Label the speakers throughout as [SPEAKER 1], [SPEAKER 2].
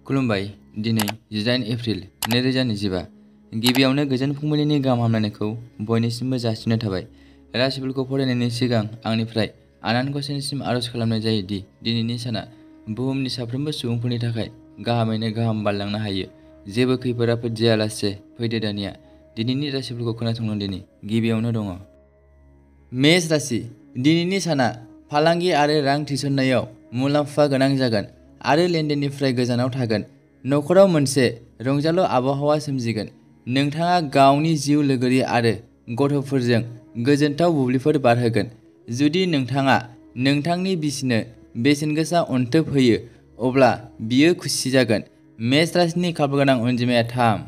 [SPEAKER 1] खुलुमबाय। दिनै 18 एप्रिल 2025 गिबियावनो गोजोन फुंबिलिनि गाहाम हामलायनायखौ बयनिसिमबो जासिनाय थाबाय। राशिफोरखौ फरायनायनि सिगां आंनिफ्राय आनान गसाइनिसिम आरज खालामनाय जायो दि दिनैनि साना बुहुमनि साफ्रोमबो सुबुंफोरनि थाखाय गाहामैनो गाहाम बारलांनो हायो। जेबो खैफोद आफोद जायालासे फैदो दानिया दिनैनि राशिफोरखौ खोनासंनो दिनै गिबियावनो दङ। मेष राशि। दिनैनि साना फालांगि आरो रां थिसननायाव मुलाम्फा गोनां जागोन आरो लेनदेननिफ्राय गोजानाव थागोन। नखराव मोनसे रंजालु आबहावा सोमजिगोन। नोंथाङा गावनि जिउ लोगोरि आरो गथ'फोरजों गोजोनथाव बुब्लिफोर बारहोगोन। जुदि नोंथाङा नोंथांनि बिसिनो बेसेनगोसा अनथोब होयो अब्ला बियो खुसि जागोन। मेष राशिनि खाफालगोनां अनजिमाया 3।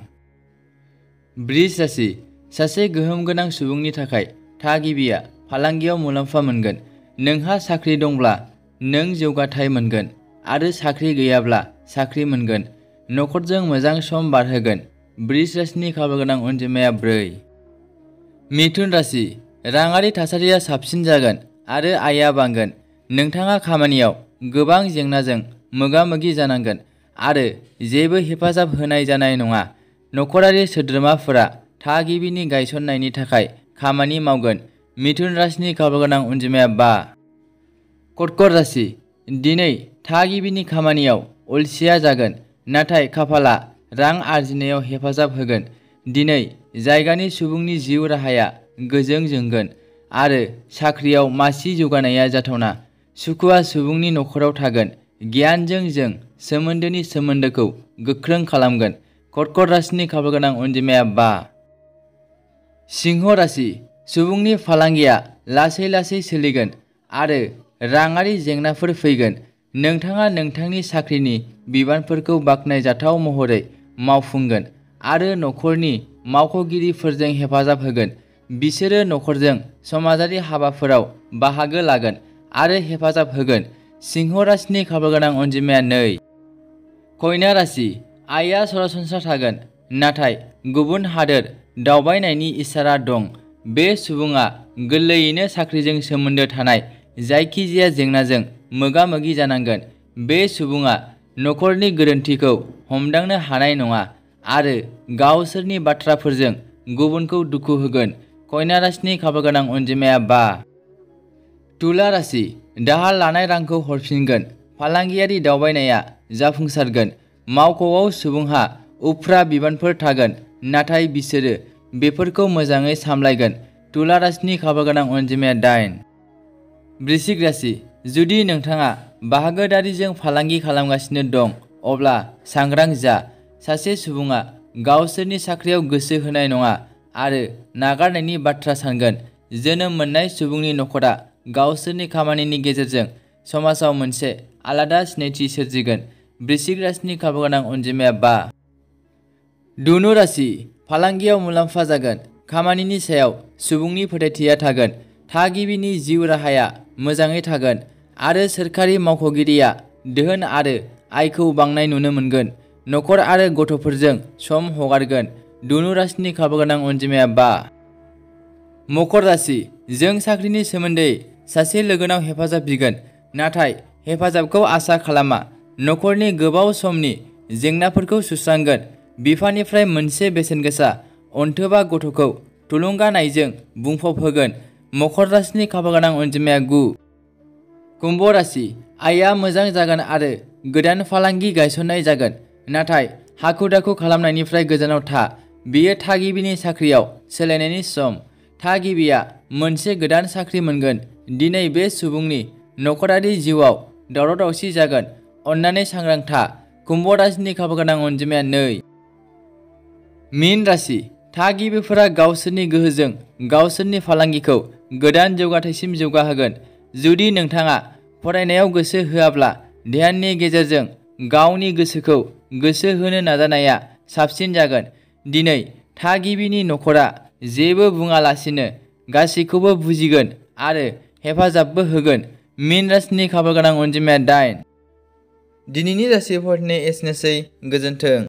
[SPEAKER 1] बृष राशि। सासे गोहोम गोनां सुबुंनि थाखाय थागिबिया फालांगियाव मुलाम्फा मोनगोन। नोंहा साख्रि दंब्ला नों जौगाथाय मोनगोन आरो साख्रि गैयाब्ला साख्रि मोनगोन। नखरजों मोजां सम बारहोगोन। बृष राशिनि खाफालगोनां अनजिमाया 4। मिथुन राशि। राङारि थासारिया साबसिन जागोन आरो आयआ बांगोन। नोंथाङा खामानियाव गोबां जेंनाजों मोगा-मोगि जानांगोन आरो जेबो हेफाजाब होनाय जानाय नङा। नखरारि सोद्रोमाफोरा थागिबिनि गायसननायनि थाखाय खामानि मावगोन। मिथुन राशिनि खाफालगोनां अनजिमाया 5। कर्कट राशि। दिनै थागिबिनि खामानियाव अलसिया जागोन नाथाय खाफालआ रां आरजिनायाव हेफाजाब होगोन। दिनै जायगानि सुबुंनि जिउ राहाया गोजों जोंगोन आरो साख्रियाव मासि जौगानाया जाथावना। सुखुआ सुबुंनि नखराव थागोन। गियानजों जों सोमोन्दोनि सोमोन्दोखौ गोख्रों खालामगोन। कर्कट राशिनि खाफालगोनां अनजिमाया 5। सिंह राशि। सुबुंनि फालांगिया लासै लासै सोलिगोन आरो राङारि जेंनाफोर फैगोन। नोंथाङा नोंथांनि साख्रिनि बिबानफोरखौ बाखनायजाथाव महरै मावफुंगोन आरो नखरनि मावख'गिरिफोरजों हेफाजाब होगोन। बिसोरो नखरजों समाजारि हाबाफोराव बाहागो लागोन आरो हेफाजाब होगोन। सिंह राशिनि खाफालगोनां अनजिमाया 2। कन्या राशि। आयआ सरासनस्रा थागोन नाथाय गुबुन हादोर दावबायनायनि इसारा दं। बे सुबुङा गोरलैयैनो साख्रिजों सोमोन्दो थानाय जायखिजाया जेंनाजों मोगा-मोगि जानांगोन। बे सुबुङा नखरनि गोरोन्थिखौ हमदांनो हानाय नङा आरो गावसोरनि बाथ्राफोरजों गुबुनखौ दुखु होगोन। कन्या राशिनि खाफालगोनां अनजिमाया 5। तुला राशि। दाहार लानाय रांखौ हरफिनगोन। फालांगियारि दावबायनाया जाफुंसारगोन। मावख'आव सुबुंहा उफ्रा बिबानफोर थागोन नाथाय बिसोरो बेफोरखौ मोजाङै सामलायगोन। तुला राशिनि खाफालगोनां अनजिमाया 8। वृश्चिक राशि। जुदि नोंथाङा बाहागोदारिजों फालांगि खालामगासिनो दं अब्ला सांग्रां जा। सासे सुबुङा गावसोरनि साख्रियाव गोसो होनाय नङा आरो नागारनायनि बाथ्रा सानगोन। जोनोम मोननाय सुबुंनि नखरा गावसोरनि खामानिनि गेजेरजों समाजाव मोनसे आलादा सिनायथि सोरजिगोन। वृश्चिक राशिनि खाफालगोनां अनजिमाया 5। धनु राशि। फालांगियाव मुलाम्फा जागोन। खामानिनि सायाव सुबुंनि फोथायथिया थागोन। थागिबिनि जिउ राहाया मोजाङै थागोन आरो सोरखारि मावख'गिरिया धोन आरो आयखौ बांनाय नुनो मोनगोन। नखर आरो गथ'फोरजों सम हगारगोन। धनु राशिनि खाफालगोनां अनजिमाया 5। मकर राशि। जों साख्रिनि सोमोन्दै सासे लोगोनाव हेफाजाब बिगोन नाथाय हेफाजाबखौ आसा खालामा। नखरनि गोबाव समनि जेंनाफोरखौ सुस्रांगोन। बिफानिफ्राय मोनसे बेसेनगोसा अनथोबआ गथ'खौ थुलुंगानायजों बुंफबहोगोन। मकर राशिनि खाफालगोनां अनजिमाया 9। कुम्भ राशि। आयआ मोजां जागोन आरो गोदान फालांगि गायसननाय जागोन नाथाय हाखु-दाखु खालामनायनिफ्राय गोजानाव था। बेयो थागिबिनि साख्रियाव सोलायनायनि सम। थागिबिया मोनसे गोदान साख्रि मोनगोन। दिनै बे सुबुंनि नखरारि जिउआव दावराव-दावसि जागोन। अन्नानै सांग्रां था। कुम्भ राशिनि खाफालगोनां अनजिमाया 2। मीन राशि। थागिबिफोरा गावसोरनि गोहोजों गावसोरनि फालांगिखौ गोदान जौगाथायसिम जौगाहोगोन। जुदि नोंथाङा फरायनायाव गोसो होआब्ला ध्याननि गेजेरजों गावनि गोसोखौ गोसो होनो नाजानाया साबसिन जागोन। दिनै थागिबिनि नखरा जेबो बुङालासिनो गासैखौबो बुजिगोन आरो हेफाजाबबो होगोन। मीन राशिनि खाफालगोनां अनजिमाया 8। दिनैनि राशि फरायनाया एसेनोसै। गोजोन्थों।